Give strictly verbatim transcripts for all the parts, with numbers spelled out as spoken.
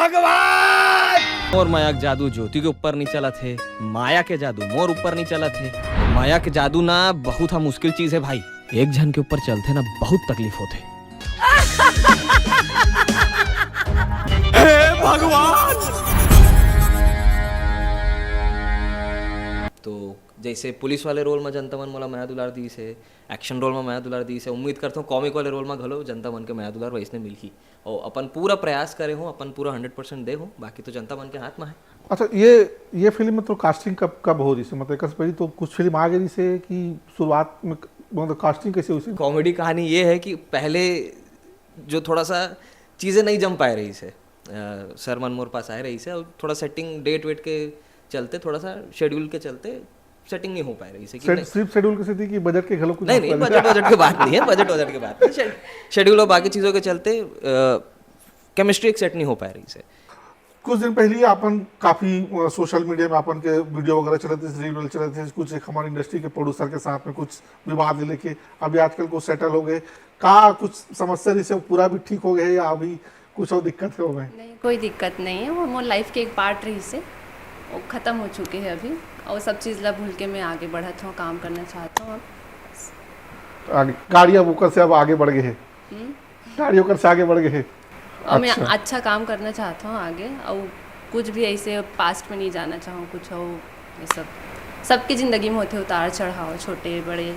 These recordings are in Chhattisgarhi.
भगवान। मोर माया के जादू ज्योति के ऊपर नहीं चलत हे, माया के जादू मोर ऊपर नहीं चलत हे। माया के जादू ना बहुत हा मुश्किल चीज हे भाई, एक झन के ऊपर चलथे ना बहुत तकलीफ होथे। हे भगवान। तो जैसे पुलिस वाले रोल में जनता मन मोला माया दुलार दीस हे, एक्शन रोल में माया दुलार दीस हे, उम्मीद करथों कॉमिक वाले रोल में घलो जनता मन के माया दुलार वैसने मिलही। और अपन पूरा प्रयास करे हों, अपन पूरा हंड्रेड परसेंट दे हों, बाकी तो जनता मन के हाथ में है। अच्छा, ये ये फिल्म में तो कास्टिंग कब कब हो रही से, मतलब एक पहले तो कुछ फिल्म आ गई से कि शुरुआत में, मतलब कास्टिंग कैसे हुई से? कॉमेडी कहानी ये है कि पहले जो थोड़ा सा चीज़ें नहीं जम पाए रही से, अ, सर मन मोर पास आए रही से और थोड़ा सेटिंग डेट वेट के चलते, थोड़ा सा शेड्यूल के चलते सेटिंग नहीं हो पाए रही से कि सेट नहीं। सिर्फ शेड्यूल के सेती कि बजट के घलो कुछ नहीं नहीं, मसला बजट बजट के बात नहीं है, बजट बजट के बात नहीं, शेड-, शेड्यूल और बाकी चीज़ों के चलते केमिस्ट्री एक सेट नहीं हो पाए रही से। कुछ दिन पहले ही अपन काफी सोशल मीडिया में अपन के वीडियो वगैरह चलत थे, रील चलत थे, कुछ एक हमारे इंडस्ट्री के प्रोड्यूसर के साथ में कुछ विवाद लेके अभी आजकल को सेटल हो गए, का कुछ समस्या जैसे पूरा भी ठीक हो गए या अभी कुछ और दिक्कत हो गए? नहीं, कोई दिक्कत नहीं है, वो मोर लाइफ के एक पार्ट रही से, वो खत्म हो चुके हैं अभी, और सब चीज़ ला भूल के मैं आगे बढ़त हूँ, काम करना चाहता हूँ अब। आगे गाड़ी अब ओकर से अब आगे बढ़ गए है। हम्म। गाड़ी ओकर से आगे बढ़ गए है। और मैं अच्छा। अच्छा काम करना चाहता हूँ आगे, और कुछ भी ऐसे पास्ट में नहीं जाना चाहूँ, कुछ और ये सब। सबकी जिंदगी में होते उतार चढ़ाव, छोटे बड़े।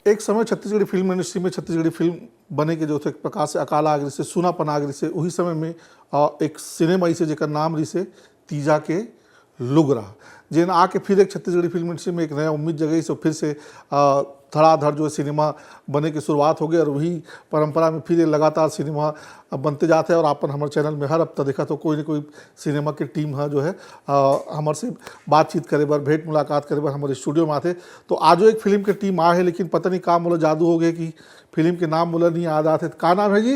एक समय छत्तीसगढ़ी फिल्म इंडस्ट्री में छत्तीसगढ़ी फिल्म बने के जो थे एक प्रकार से अकाल आ गई से, सूनापन आ गई से, वही समय में अ, एक सिनेमा इसे जेकर नाम रही से तीजा के लुगरा, जेन आके फिर एक छत्तीसगढ़ी फिल्म इंडस्ट्री में एक नया उम्मीद जगई से फिर से अ, धड़ाधड़ जो है सिनेमा बने की शुरुआत हो गई और वही परंपरा में फिर ये लगातार सिनेमा बनते जाते हैं। और आपन हमारे चैनल में हर हफ्ता देखा तो कोई ना कोई सिनेमा की टीम है जो है अ, हमारे से बातचीत करे बर, भेंट मुलाकात करे बर हमारे स्टूडियो में आते। तो आजो एक फिल्म की टीम आ है, लेकिन पता नहीं का मोला जादू हो गया कि फिल्म के नाम मोला नहीं याद आते। का नाम है जी?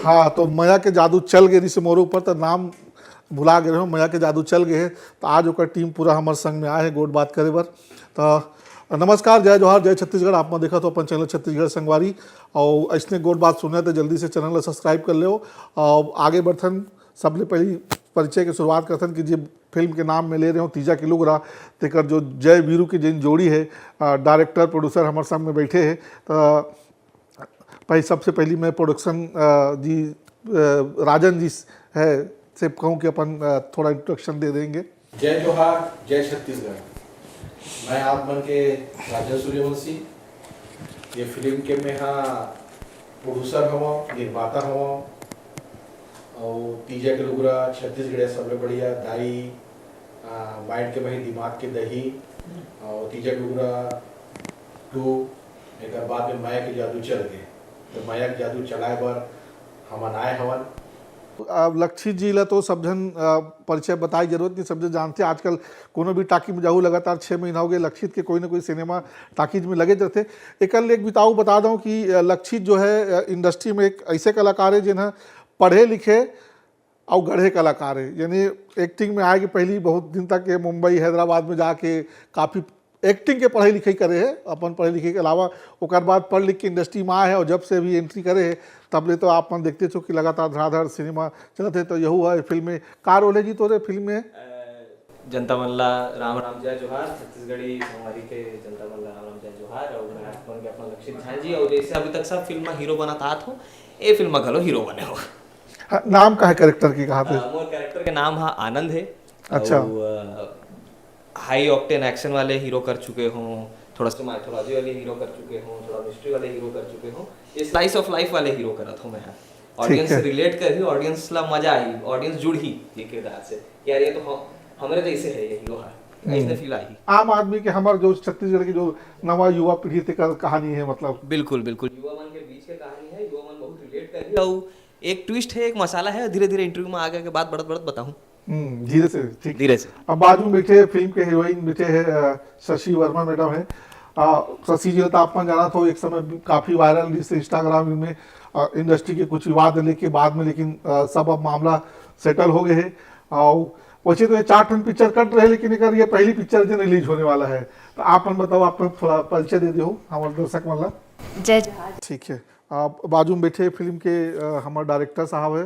हाँ, तो मया के जादू चल गए, जैसे मोरे ऊपर तो नाम भुला गए हो, मया के जादू चल गए हैं। तो आज ओकर टीम पूरा हमारे संग में आए हैं गोठ बात करे बर। तो नमस्कार, जय जोहार, जय छत्तीसगढ़। आप मन देखत हो अपन चैनल छत्तीसगढ़ संगवारी, और ऐसने गोठ बात सुनना है तो जल्दी से चैनल ला सब्सक्राइब कर लेव। और आगे बढ़थन, सबले पहली परिचय के शुरुआत करथन कि जे फिल्म के नाम में ले रहे हो तीजा के लुगरा, तेकर जो जय वीरू के जिन जोड़ी है, अ, डायरेक्टर प्रोड्यूसर हमारे सामने बैठे हैं। तो पहले, सबसे पहली मैं प्रोडक्शन, अ, जी, अ, राजन जी है, से कहूँ कि अपन, अ, थोड़ा इंट्रोडक्शन दे देंगे। जय जोहार, जय छत्तीसगढ़। मैं आप मन के राजन सूर्यवंशी। ये फिल्म के मैं हा प्रोड्यूसर हवं, निर्माता हवं, और तीजा के लुगरा, छत्तीसगढ़िया सबले बढ़िया, दाई, आ, माइंड के मही, दिमाग के दही, और तीजा के लुगरा टू, एकर बाद में मया के जादू चल गए। तो मया के जादू चलाए बर हमन आए हवन। अब लक्षित जी ला तो सब झन, अ, परिचय बताए जरूरत नहीं, सब झन जानते। आजकल कोनो भी टाकी में जाहू, लगातार छः महीना हो गए लक्षित के कोई ना कोई सिनेमा टाकीज में लगे रहते। एकर ले एक बिताऊ बता दूं कि, अ, लक्षित जो है, अ, इंडस्ट्री में एक ऐसे कलाकार है जिन्हें पढ़े लिखे अउ गढ़े कलाकार है, यानी एक्टिंग में आए के पहली बहुत दिन तक ये मुंबई, हैदराबाद में जाके काफ़ी एक्टिंग के पढ़ाई लिखाई करे है। अपन पढ़ाई लिखाई के अलावा ओकर बाद पढ़ लिख के इंडस्ट्री में आए है और जब से अभी एंट्री करे है, तब ले तो आप मन देखते छो कि लगातार धड़ाधड़ सिनेमा चलत है। तो यहू है फिल्म में का रोल है जी तोरे फिल्म में? जनता मन ला राम राम जय जोहार, छत्तीसगढ़ी संगवारी के जनता मन ला राम राम जय जोहार। और मैं आप मन के अपना लक्षित झा जी, और जैसे अभी तक सब फिल्म में हीरो बनत आत हो, ए फिल्म में घलो हीरो बने हो। हाँ, नाम का है कैरेक्टर की, कहाँ पे? अ, मोर कैरेक्टर के नाम हा आनंद है। अच्छा। अउ, अ, हाई ऑक्टेन एक्शन वाले हीरो कर चुके हो, थोड़ा सा माइथोलॉजी वाले हीरो कर चुके हो, थोड़ा मिस्ट्री वाले हीरो कर चुके हो, ये स्लाइस ऑफ लाइफ वाले हीरो करत हो मैं। ऑडियंस से है। रिलेट करही, ऑडियंस ला मजा आही, ऑडियंस जुड़ही ये किरदार से कि यार ये तो हम, हमरे जैसे है ये हीरो हा, हम्म। ऐसने फील आही। आम आदमी के, हमार जो छत्तीसगढ़ की जो नवा युवा पीढ़ी तेकर कहानी है, मतलब। बिल्कुल, बिल्कुल। युवा मन के बीच के कहानी है, युवा मन बहुत रिलेट करही। अउ एक ट्विस्ट है, एक मसाला है, धीरे-धीरे इंटरव्यू में आगे के बात बढ़त-बढ़त बताहूँ। हम्म, धीरे से, ठीक। धीरे से। अब बाजू में बैठे फिल्म के हीरोइन बैठे हैं, अ, शशि वर्मा मैडम है। अ, शशि जी ला तो आप मन जानत हो, एक समय काफी वायरल रहिस Instagram में, अ, इंडस्ट्री के कुछ विवाद लेके बाद में, लेकिन, अ, सब अब मामला सेटल हो गए है। और वैसे तो ये चार ठन पिक्चर कट रहे, लेकिन एकर ये पहली पिक्चर जो रिलीज होने वाला है। तो आप मन बताओ, आप मन थोड़ा परिचय दे दियो हमारे दर्शक मन ला। जय जोहार। ठीक है। आप बाजू में बैठे फिल्म के, अ, हमारे डायरेक्टर साहब है।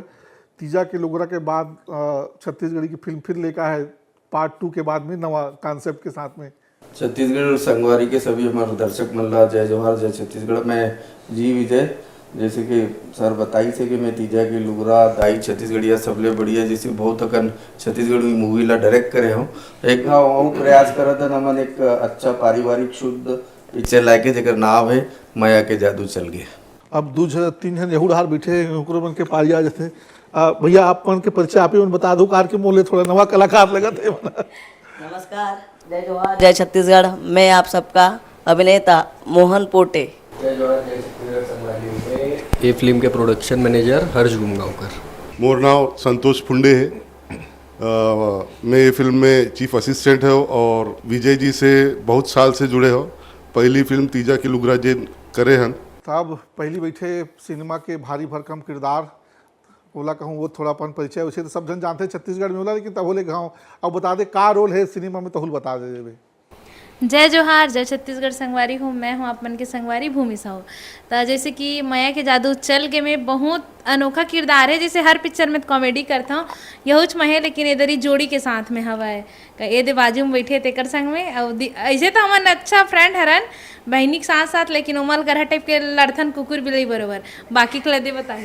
तीजा के लुगरा के बाद, अ, छत्तीसगढ़ी की फिल्म फिर लेकर आए पार्ट टू के बाद में नवा कॉन्सेप्ट के साथ में। छत्तीसगढ़ संगवारी के सभी हमारे दर्शक मन ला जय जोहार, जय छत्तीसगढ़। मैं जी विजय, जैसे कि सर बताइस हे कि मैं तीजा के लुगरा, दाई छत्तीसगढ़िया सबले बढ़िया, जैसे बहुत अकन छत्तीसगढ़ी मूवी ला डायरेक्ट करे हूँ। एक हाँ, वो प्रयास करत हन हमन एक अच्छा पारिवारिक शुद्ध पिक्चर लाके, जेकर नाम है मया के जादू चल गे। अब दू झन, तीन झन यहू डहार बैठे हैं, ओकरो मन के पारी आ जाते हैं। आ, भैया, आप मन के परिचय आप ही मन बता दो, कार के मोले थोड़ा नवा कलाकार लगत है। नमस्कार, जय जोहार, जय छत्तीसगढ़। मैं आप सबका अभिनेता मोहन पोटे। जय जोहार, जय छत्तीसगढ़ संगवारी। ये फिल्म के प्रोडक्शन मैनेजर हर्ष गुमगांवकर। मोर नाव संतोष फुंडे है। अ, मैं ये फिल्म में चीफ असिस्टेंट हूँ और विजय जी से बहुत साल से जुड़े हो। पहली फिल्म तीजा के लुगरा जेन करे हन। साहब, पहली बैठे सिनेमा के भारी भरकम किरदार, ओला कहूँ, वो थोड़ा अपन परिचय, उसे तो सब जन जानते हैं छत्तीसगढ़ में होला, लेकिन तब बोले गाँव, अब बता दे का रोल है सिनेमा में, तहुल बता दे देबे। जय जोहार, जय छत्तीसगढ़ संगवारी हो। मैं हूँ आप मन के संगवारी भूमि साहू। त जैसे कि मया के जादू चल गे में बहुत अनोखा किरदार है, जैसे हर पिक्चर में कॉमेडी करता हूँ, यहूच में है, लेकिन एदरी जोड़ी के साथ में हवा है। का ए दे बाजू में बैठे तेकर संग में, अउ दि-, ऐसे तो हमन अच्छा फ्रेंड हरन बहिनी के साथ साथ, लेकिन ओमल गरहा टाइप के लड़थन कुकुर बिलई बरोबर। बाकी के लदे बताई।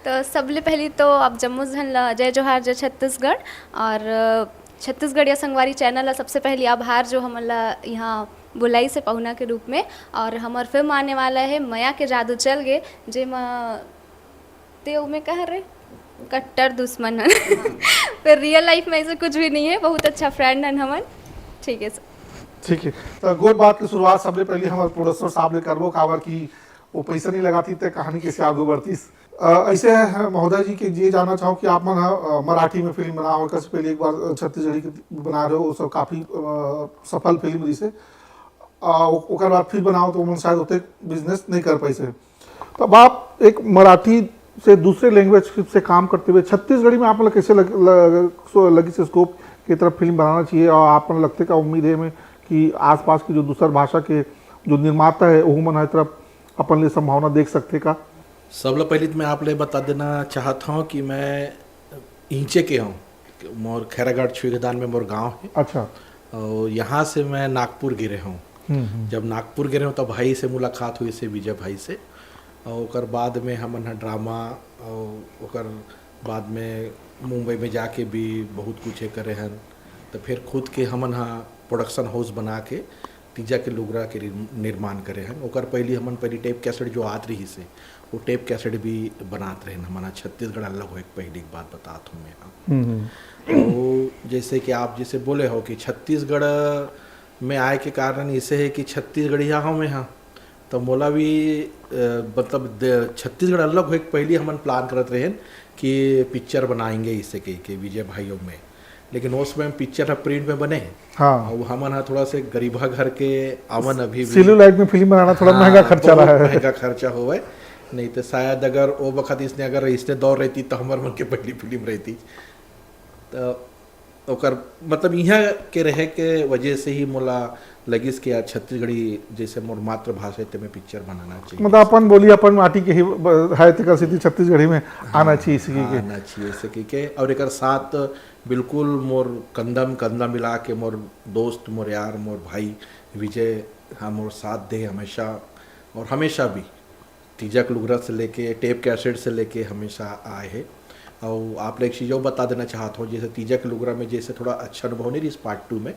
तो सबले पहली तो आप जम्मो झन ला जय जोहार, जय छत्तीसगढ़। और, अ, छत्तीसगढ़िया संगवारी चैनल ला सबसे पहली आभार जो हमन ला यहाँ बुलाइस हे पहुना के रूप में। और हमर फिल्म आने वाला है मया के जादू चल गे, जेमा ते ओमे कह रे कट्टर दुश्मन हन। पर रियल लाइफ में ऐसे कुछ भी नहीं है, बहुत अच्छा फ्रेंड हन हमन। ठीक है सर। ठीक है, तो गोठ बात की शुरुआत सबले पहले हमारे प्रोड्यूसर साहब ले करबो, काबर कि वो पैसा नहीं लगाती ते कहानी कैसे आगे बढ़तीस। अ, ऐसे है महोदय जी के ये जानना चाहूँ कि आप मन ह, अ, मराठी में फिल्म बनाओ, ओकर से पहले एक बार, अ, छत्तीसगढ़ी के बना रहे हो, वो सब काफ़ी, अ, सफल फिल्म रही से। अ, ओ-, ओकर बाद फिर बनाओ तो ओमन शायद ओतेक बिजनेस नहीं कर पाइस हे। तब आप एक मराठी से दूसरे लैंग्वेज से काम करते हुए छत्तीसगढ़ी में आप मन ला कैसे लग, लग, सो-, लगिस स्कोप की तरफ फिल्म बनाना चाहिए और आप मन लगथे का उम्मीद है में कि आसपास की जो दूसर भाषा के जो निर्माता है ओहू मन ह ए तरफ अपन ले संभावना देख सकथे का? सबले पहले तो मैं आप ले बता देना चाहत हूँ कि मैं इहिंचे के हूँ, मोर खैरागढ़ छुईगदान में मोर गांव है। अच्छा। और यहाँ से मैं नागपुर गे रहे हूँ। हम्म, हम्म। जब नागपुर गे रहे हूँ, तब भाई से मुलाकात हुई से, विजय भाई से। और ओकर बाद में हमन ह ड्रामा, और ओकर बाद में मुंबई में जाके भी बहुत कुछ ये करे हन। तो फिर खुद के हमन ह प्रोडक्शन हाउस बना के तीजा के लुगरा के रिर-, निर्माण करे हन। ओकर पहली हमन पहली टेप कैसेट जो आत रही से, वो टेप कैसेट भी बनात रहेन हमन ह। छत्तीसगढ़ अलग होए के पहली की बात बतात हूँ मैं ह। हम्म, हम्म। तो जैसे कि आप जैसे बोले हो कि छत्तीसगढ़ में आए के कारण इसे है कि छत्तीसगढ़िया हूँ मैं ह, तो मोला भी, अ, मतलब द-, छत्तीसगढ़ अलग होए के पहली हमन प्लान करत रहेन कि पिक्चर बनाएंगे इसे कह के विजय भाई में, लेकिन उस समय पिक्चर ह प्रिंट में बने। हाँ। और हमन ह थोड़ा से गरीबा घर के आवन अभी भी। सेल्युलाइट में फिल्म बनाना थोड़ा हाँ, महंगा खर्चा बहुत रहा है। महंगा खर्चा होवे, नहीं तो शायद अगर वो वक्त इसने अगर इसने दौर रहती तो हमर मन के पहली फिल्म रहती। तो ओकर मतलब इहाँ के रहे के वजह से ही मोला लगिस कि यार छत्तीसगढ़ी जैसे मोर मातृभाषा है, ते में पिक्चर बनाना चाहिए। मतलब अपन बोली, अपन माटी के ही ब-, है, तेकर सेती छत्तीसगढ़ी में आना चाहिए इसी हाँ, के। आना चाहिए इसी के, के। और एकर साथ बिल्कुल मोर कंधा में कंधा मिला के मोर दोस्त, मोर यार, मोर भाई विजय, हाँ, मोर साथ दे हमेशा और हमेशा भी तीजा के लुगरा से लेके, टेप कैसेट से लेके हमेशा आए हे। और आप लोग एक चीज़ और बता देना चाहत हूँ, जैसे तीजा के लुगरा में जैसे थोड़ा अच्छा अनुभव नहीं रही पार्ट टू में,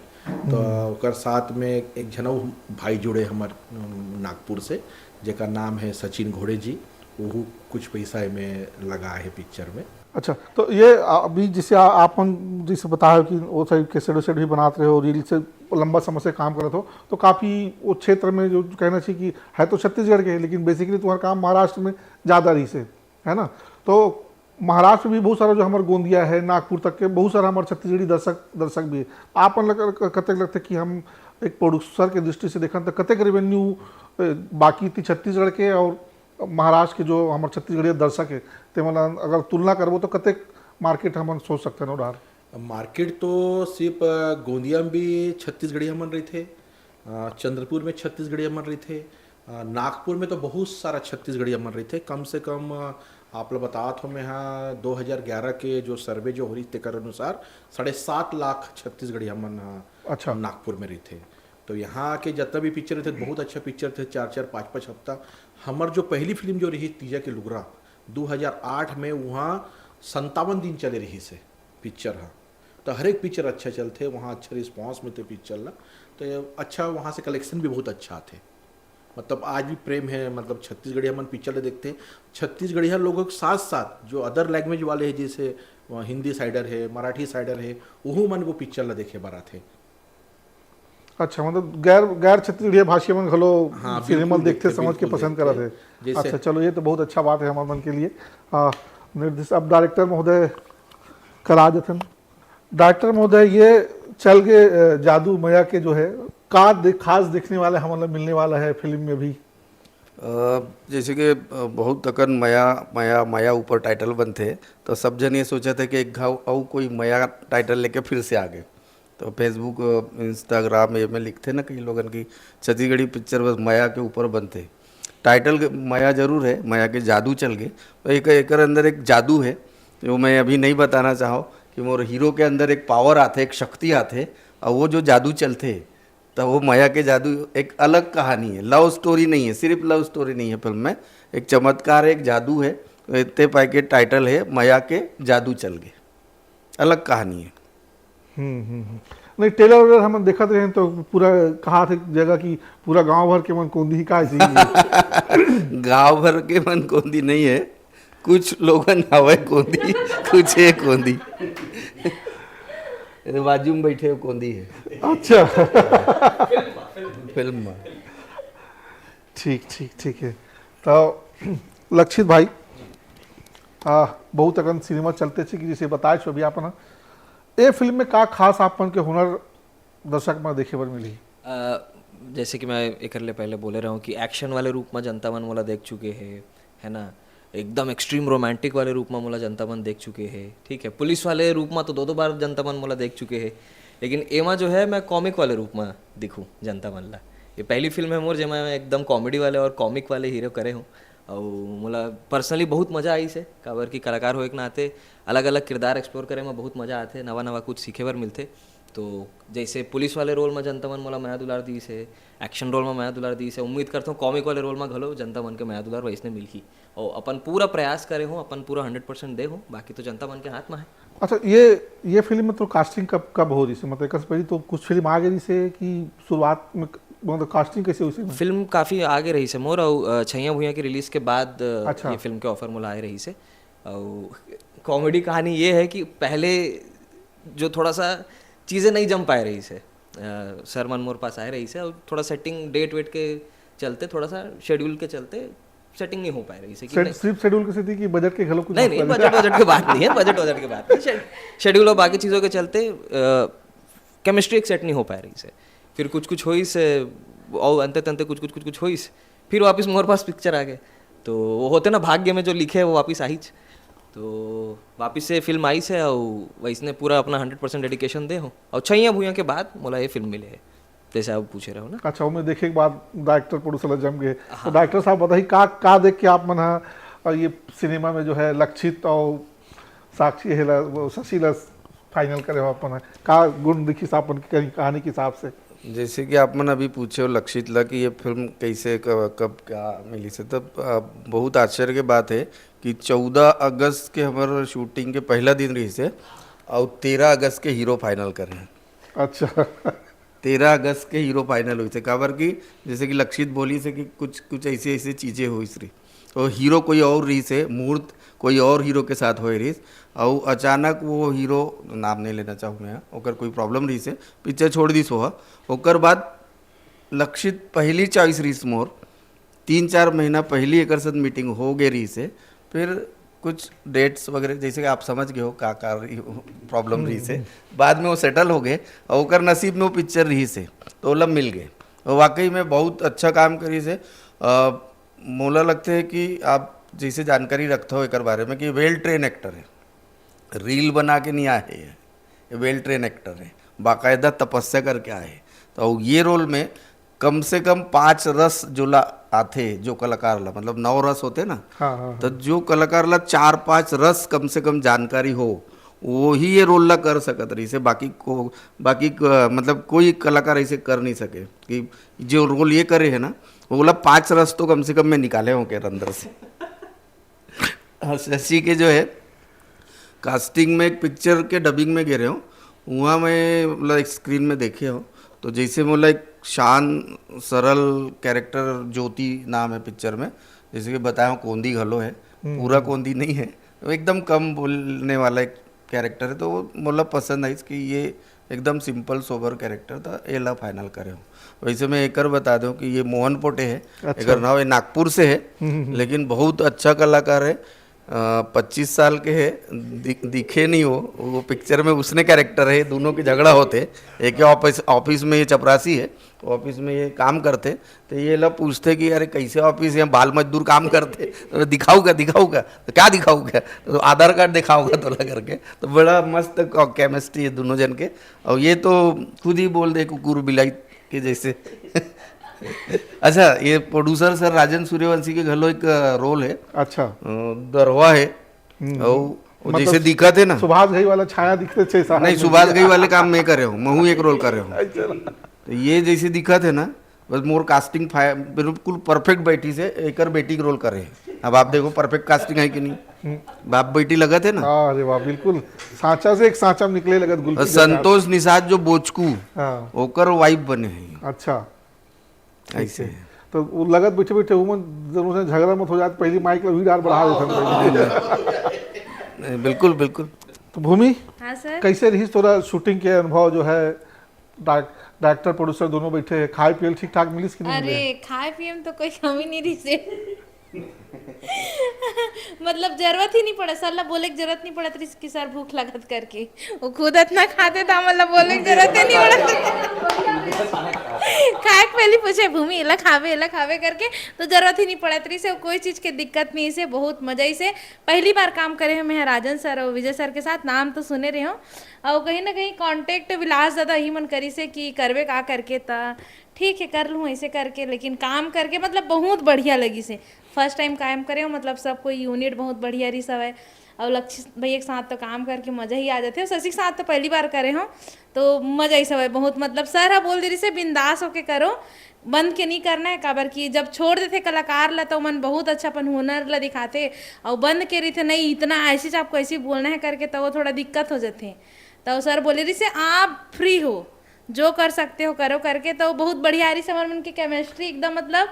तो हम्म। ओकर साथ में एक झन अउ भाई जुड़े हमर, अम, नागपुर से, जेकर नाम है सचिन घोड़े जी, वहू कुछ पैसा एमे लगा है पिक्चर में। अच्छा, तो ये अ, अभी जैसे आ-, आप मन जैसे बताए हो कि वो साइड कैसेट वैसेट भी बनात रहे हो, रील से लंबा समय से काम करत हो, तो काफ़ी वो क्षेत्र में जो कहना चाहिए कि है तो छत्तीसगढ़ के, लेकिन basically तुम्हारा काम महाराष्ट्र में ज़्यादा रही से, है ना? तो महाराष्ट्र में भी बहुत सारा जो हमारे गोंदिया है, नागपुर तक के बहुत सारा हमारे छत्तीसगढ़ी दर्शक, दर्शक भी है। आप मन लग-, क-, कतेक लगते कि हम एक प्रोड्यूसर के दृष्टि से देखन तो कतेक रेवेन्यू, अ, बाकी थी छत्तीसगढ़ के और महाराष्ट्र के जो हमारे छत्तीसगढ़िया दर्शक है, ते मन अगर तुलना करबो तो कतेक मार्केट हमन सोच सकते हैं उधार? मार्केट तो सिर्फ, अ, गोंदिया में भी छत्तीसगढ़िया मन रहिथे, अ, चंद्रपुर में छत्तीसगढ़िया मन रहिथे, अ, नागपुर में तो बहुत सारा छत्तीसगढ़िया मन रहिथे। कम से कम, अ, आप ला बतात हो मैं हा, दो हज़ार ग्यारह के जो सर्वे जो हो रही तेकर अनुसार साढ़े सात लाख छत्तीसगढ़िया मन, अ, अच्छा। नागपुर में रहिथे। तो यहाँ के जितना भी पिक्चर रहिथे, बहुत अच्छा पिक्चर थे, चार चार पाँच पाँच हफ्ता। हमर जो पहली फिल्म जो रही तीजा के लुगरा, दो हज़ार आठ में वहाँ संतावन दिन चले रही से पिक्चर हा। तो हर एक पिक्चर अच्छा चलथे, वहाँ अच्छा रिस्पॉन्स मिलथे पिक्चर ला। तो ये अच्छा, वहाँ से कलेक्शन भी बहुत अच्छा आथे। मतलब आज भी प्रेम है, मतलब छत्तीसगढ़िया मन पिक्चर ला देखथे। छत्तीसगढ़िया लोगों के साथ साथ जो अदर लैंग्वेज वाले हैं, जैसे वहाँ हिंदी साइडर है, मराठी साइडर है, वहू मन वो पिक्चर ला देखे बर आथे। अच्छा, मतलब गैर, गैर छत्तीसगढ़िया भाषी मन घलो हाँ, सिनेमा बिल्कुल देखथे, देखथे, समझ के बिल्कुल पसंद देखथे। करत हे। जैसे अच्छा, चलो, ये तो बहुत अच्छा बात है हमारे मन के लिए। आ, निर्देश, अब डायरेक्टर महोदय करा देथन। डायरेक्टर महोदय, ये चल के, अ, जादू मया के जो है, का दे-, खास देखने वाला हमन ला मिलने वाला है फिल्म में भी? अ, जैसे कि, अ, बहुत अकन मया, मया, मया ऊपर टाइटल बनथे, तो सब जन ये सोचत हे कि एक घाव अउ कोई मया टाइटल लेके फिर से आ गे। तो Facebook, अ, Instagram ये में लिखथे ना कई लोगन की छत्तीसगढ़ी पिक्चर बस मया के ऊपर बनथे। टाइटल के मया जरूर है, मया के जादू चल गे, तो एक, एकर अंदर एक जादू है, जो मैं अभी नहीं बताना चाहूँ कि मोर हीरो के अंदर एक पावर आथे, एक शक्ति आथे, और वो जो जादू चलथे, तो वो मया के जादू एक अलग कहानी है, लव स्टोरी नहीं है, सिर्फ लव स्टोरी नहीं है फिल्म में, एक चमत्कार है, एक जादू है। इतने पाई के टाइटल है मया के जादू चल गे, अलग कहानी है। हम्म, हम्म, हम्म। नहीं, ट्रेलर वेलर हम देखत रहे तो पूरा कहा थे जगह की पूरा गांव भर के मन कोंदी ही का ऐसे ही। गांव भर के मन कोंदी नहीं है, कुछ लोगन हवय कोंदी, कुछ है कोंदी। ये बाजू में बैठे हो कोंदी है। अच्छा। फिल्म में। ठीक, ठीक, ठीक है। तो लक्षित भाई, आ, बहुत अकन सिनेमा चलते छे कि जैसे बताए छो अभी आपन, ए फिल्म में का खास आपन के हुनर दर्शक में देखे बर मिली? अ, जैसे कि मैं एकर ले पहले बोले रहा हूँ कि एक्शन वाले रूप में जनता मन मोला देख चुके हे, है ना, एकदम एक्सट्रीम रोमांटिक वाले रूप में मोला जनता मन देख चुके हे, ठीक है, पुलिस वाले रूप में तो दो दो बार जनता मन मोला देख चुके हे, लेकिन एमा जो है मैं कॉमिक वाले रूप में दिखूँ जनता मन ला। ये पहली फिल्म है मोर जेमा मैं एकदम कॉमेडी वाले और कॉमिक वाले हीरो करे हूँ। और मोला पर्सनली बहुत मज़ा आइस हे, काबर कि कलाकार होए के नाते अलग-अलग किरदार एक्सप्लोर करे में बहुत मज़ा आथे, नवा-नवा कुछ सीखे बर मिलथे। तो जैसे पुलिस वाले रोल में जनता मन मोला मया दुलार दीस हे, एक्शन रोल में मया दुलार दीस हे, उम्मीद करथों कॉमिक वाले रोल में घलो जनता मन के मया दुलार वैसने मिलही। और अपन पूरा प्रयास करे हूँ, अपन पूरा हंड्रेड परसेंट दे हूँ, बाकी तो जनता मन के हाथ में है। अच्छा, ये, ये फिल्म में तो कास्टिंग कब, कब हो रही से? मतलब, एकर से पहले तो कुछ फिल्म आ गई से कि शुरुआत में क-, मतलब, कास्टिंग कैसे हुई से? फिल्म काफ़ी आगे रही से मोर, और, अ, छैया भुइयां की रिलीज के बाद, अ, अच्छा। ये फिल्म के ऑफर मोला आए रही से। और कॉमेडी कहानी ये है कि पहले जो थोड़ा सा चीज़ें नहीं जम पाए रही से, अ, सर मन मोर पास आए रही से, और थोड़ा सेटिंग डेट वेट के चलते, थोड़ा सा शेड्यूल के चलते सेटिंग नहीं हो पाए रही से कि सेट-, नहीं। सिर्फ शेड्यूल के सेती कि बजट के घलो कुछ नहीं, नहीं, मसला? बजट वजट के बात नहीं है, बजट वजट के बात नहीं। शे-, शेड्यूल और बाकी चीज़ों के चलते, अ, केमिस्ट्री एक सेट नहीं हो पाए रही से। फिर कुछ कुछ होइस, अ, और अंते तंते कुछ कुछ, कुछ कुछ होइस, फिर वापस मोर पास पिक्चर आ गए। तो वो होते ना, भाग्य में जो लिखे है वो वापस आइच। तो वापस से फिल्म आइस हे, और वैसने पूरा अपना हंड्रेड परसेंट डेडिकेशन दे हूँ। और छैया भुइयां के बाद मोला ये फिल्म मिले है, जैसे आप पूछे रहो ना। अच्छा, ओमे देखे के बाद डायरेक्टर प्रोड्यूसर ला जम गए। तो हाँ। डायरेक्टर साहब, बताइए, का, का देख के आप मन हा, अ, ये सिनेमा में जो है लक्षित और साक्षी हे ला, वो शशि ला फाइनल करे हो अपन हा? का गुण दिखिस आपन के कहीं कहानी के हिसाब से? जैसे कि आप मन अभी पूछे हो लक्षित ला कि ये फिल्म कैसे, क-, कब क्या मिली से, तब, अ, बहुत आश्चर्य के बात है कि चौदह अगस्त के हमर शूटिंग के पहला दिन रही से और तेरह अगस्त के हीरो फाइनल करे हैं। अच्छा। तेरह अगस्त के हीरो फाइनल हुई से, काबर कि जैसे कि लक्षित बोली से कि कुछ, कुछ ऐसी, ऐसी चीज़ें हुई रही, तो हीरो कोई और रही से, मुहूर्त कोई और हीरो के साथ होए रही, और अचानक वो हीरो, नाम नहीं लेना चाहूँ मैं, ओकर कोई प्रॉब्लम रही से, पिक्चर छोड़ दी सोहा। ओकर बाद लक्षित पहली चॉइस रही मोर, तीन चार महीना पहली एकर साथ मीटिंग हो गए रही से, फिर कुछ डेट्स वगैरह, जैसे कि आप समझ गए हो का, का रही, प्रॉब्लम रही से, हम्म। बाद में वो सेटल हो गए और ओकर नसीब में वो पिक्चर रही से, तो ओला मिल गए। और वाकई में बहुत अच्छा काम करी से। अ, मोला लगते है कि आप जैसे जानकारी रखते हो एकर बारे में कि वेल ट्रेन एक्टर है, रील बना के नहीं आए हैं, ये वेल ट्रेन एक्टर है, बाकायदा तपस्या करके आए हैं। तो ये रोल में कम से कम पाँच रस जोला आथे जो कलाकार ला, मतलब नौ रस होथे ना, हाँ, हाँ, तो जो कलाकार ला चार पांच रस कम से कम जानकारी हो, वही ये रोल ला कर सकत रहिसे। बाकी को, बाकी क-, मतलब कोई कलाकार ऐसे कर नहीं सके कि जो रोल ये करे है ना, वो ला पांच रस तो कम से कम मैं निकाले हों के अंदर से। हाँ, शशि के जो है कास्टिंग में एक पिक्चर के डबिंग में गे रहे हो, वहाँ मैं मतलब एक स्क्रीन में देखे हो, तो जैसे मतलब एक शांत सरल कैरेक्टर ज्योति नाम है पिक्चर में, जैसे कि बताया हूँ, कोंदी घलो है, पूरा कोंदी नहीं है, वो एकदम कम बोलने वाला एक कैरेक्टर है, तो वो मतलब पसंद आई कि ये एकदम सिंपल सोबर कैरेक्टर था, एला फाइनल करे हो। वैसे मैं एकर बता दूं कि ये मोहन पोटे है, अच्छा। एकर नाम है, नागपुर से है, लेकिन बहुत अच्छा कलाकार है। पच्चीस साल के है, दि, दिखे नहीं हो, वो पिक्चर में उसने कैरेक्टर है, दोनों के झगड़ा होते। एक ऑफिस, ऑफिस में ये चपरासी है, ऑफिस में ये काम करते, तो ये लोग पूछते कि अरे कैसे ऑफिस है, बाल मजदूर काम करते, तो दिखाऊगा, दिखाऊगा, तो क्या दिखाऊगा, तो आधार कार्ड दिखाऊगा तोला करके। तो बड़ा मस्त केमिस्ट्री है दोनों जन के। और ये तो खुद ही बोल दे कुकुर बिलाई के जैसे। अच्छा, ये प्रोड्यूसर सर राजन सूर्यवंशी के घलो एक रोल है, अच्छा। अ, दरवा है। और वो मतलब जैसे दिखत है ना, सुभाष घई वाला छाया दिखते छे साहब। नहीं, सुभाष घई वाले काम मैं करे हूँ, महू एक रोल करे हूँ। अच्छा। तो ये जैसे दिखत है ना, बस मोर कास्टिंग बिल्कुल परफेक्ट बैठी से एकर बेटी के रोल करे। अब आप देखो परफेक्ट कास्टिंग है कि नहीं, बाप बेटी लगत है ना। हाँ, अरे वाह, बिल्कुल सांचा से एक सांचा निकले लगत गुल्फी और जैसा। संतोष निषाद जो बोचकू, हाँ, ओकर वाइफ बने हैं। अच्छा। ऐसे है। तो वो लगत बैठे बैठे उमन जरूर से झगड़ा मत हो जात, पहली माइक ला भी डार बढ़ा देते हैं। नहीं, बिल्कुल, बिल्कुल। तो भूमि, हाँ सर। कैसे रही तोरा शूटिंग के अनुभव जो है, डायरेक्टर प्रोड्यूसर दोनों बैठे हैं, खाए पियल ठीक ठाक मिलिस कि नहीं मिले? अरे, खाए पिए में तो कोई कमी नहीं रही से। मतलब जरूरत ही नहीं पड़ा सर ला, बोले के जरूरत नहीं पड़त रही कि सर भूख लगत करके। वो खुद इतना खाते था, मतलब बोले के जरूरत ही नहीं पड़त। खाए के पहली पूछे भूमि एला खावे, एला खावे करके, तो जरूरत ही नहीं पड़त रही से। कोई चीज के दिक्कत नहीं से, बहुत मजा ही से। पहली बार काम करे हैं मैं राजन सर और विजय सर के साथ, नाम तो सुने रहे हो। और कहीं ना कहीं कॉन्टेक्ट विलास दादा ही मन करी से कि करबे का करके, त ठीक है कर लूँ ऐसे करके, लेकिन काम करके मतलब बहुत बढ़िया लगी से। फर्स्ट टाइम काम करे हो, मतलब सब कोई यूनिट बहुत बढ़िया रही सब है। और लक्ष्य भैया के साथ तो काम करके मजा ही आ जाते हो, शशि के साथ तो पहली बार करे हो तो मजा ही सब है बहुत। मतलब सर हा बोल दे रही से बिंदास होके करो, बंद के नहीं करना है, काबर कि जब छोड़ देते कलाकार ला तो मन बहुत अच्छा अपन हुनर ला दिखाते, और बंद के रही थे नहीं इतना ऐसे आपको ऐसे बोलना है करके, तो वो थोड़ा दिक्कत हो जाते। तो सर बोले रही से आप फ्री हो, जो कर सकते हो करो करके, तो बहुत बढ़िया आ रही से हमर मन की केमिस्ट्री एकदम, मतलब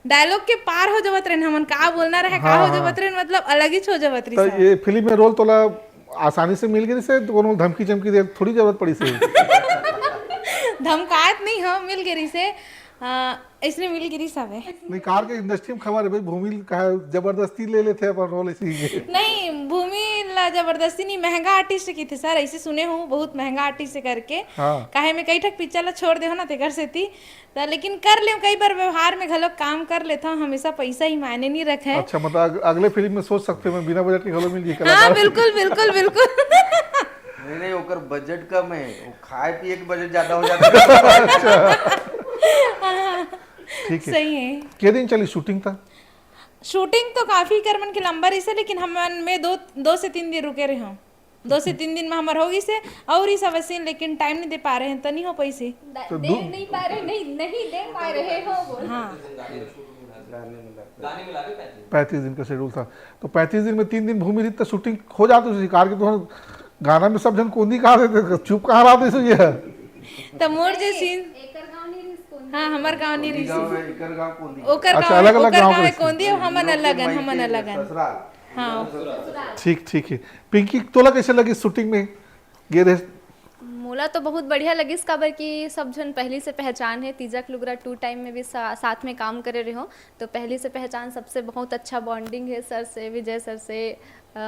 डायलॉग के पार हो जावत रहे हमन, का बोलना रहे का हाँ, हो हाँ। जावत रहे, मतलब अलग ही हो जावत रही तो सर। ये फिल्म में रोल तोला आसानी से मिल गई से, तो कोनो धमकी चमकी दे थोड़ी जरूरत पड़ी से? धमकात नहीं हो, मिल गिरी से, आ, इसने मिल गिरी सब है। नहीं, कार के इंडस्ट्री में खबर है भाई, भूमि कहा जबरदस्ती ले लेते हैं अपन रोल इसी के। नहीं, भूमि ला जबरदस्ती नहीं, महंगा आर्टिस्ट की थे सर, ऐसे सुने हूँ बहुत महंगा आर्टिस्ट है करके। हाँ। काहे मैं कई ठक पिक्चर ला छोड़ दे हो ना तेकर सेती, त लेकिन कर ले कई बार व्यवहार में घलो काम कर लेता हूँ, हमेशा पैसा ही मायने नहीं रखे। अच्छा, मतलब अग, अगले फिल्म में सोच सकते हैं, मैं बिना बजट के घलो मिल गई हाँ कलाकार। बिल्कुल बिल्कुल बिल्कुल। नहीं, नहीं, ओकर बजट कम है, वो खाए पिए के बजट ज्यादा हो जाता है। ठीक है। सही है। के दिन चली शूटिंग था? शूटिंग तो काफी कर मन के लंबा रही से, लेकिन हम मन में दो दो से तीन दिन रुके रहे हो, दो से तीन दिन में हमार हो गई से और ही सब सीन, लेकिन टाइम नहीं दे पा रहे हैं तो नहीं हो पाई से। तो दे दू- नहीं पा रहे, नहीं, नहीं दे पा रहे हो बोल। हाँ। पैंतीस दिन का शेड्यूल था, तो पैंतीस दिन में तीन दिन भूमि रही तो शूटिंग हो जाती थी। कार के तो गाना में सब जन कोंदी कहा देते थे, चुप कहाँ रहते थे ये? तो मोर जे सीन, एकर गांव नहीं रिस्क। हाँ, हमार गाँव नहीं रही। गाँव है, इकर गाँव कौन दी? ओकर अच्छा, गाँव, अलग-अलग ओकर गाँव गाँव के है रिश्ते। कोंदी, और हमन लोग के अलग हन, मायके हमन में अलग हन। ससुराल। हाँ। ठीक, ठीक है। पिंकी, तोला कैसे लगी शूटिंग में गे रहे? मोला तो बहुत बढ़िया लगिस, काबर कि सब झन पहली से पहचान है। तीजक लुगरा टू टाइम में भी सा, साथ में काम करे रहे हो, तो पहली से पहचान, सबसे बहुत अच्छा बॉन्डिंग है सर से, विजय सर से, अ,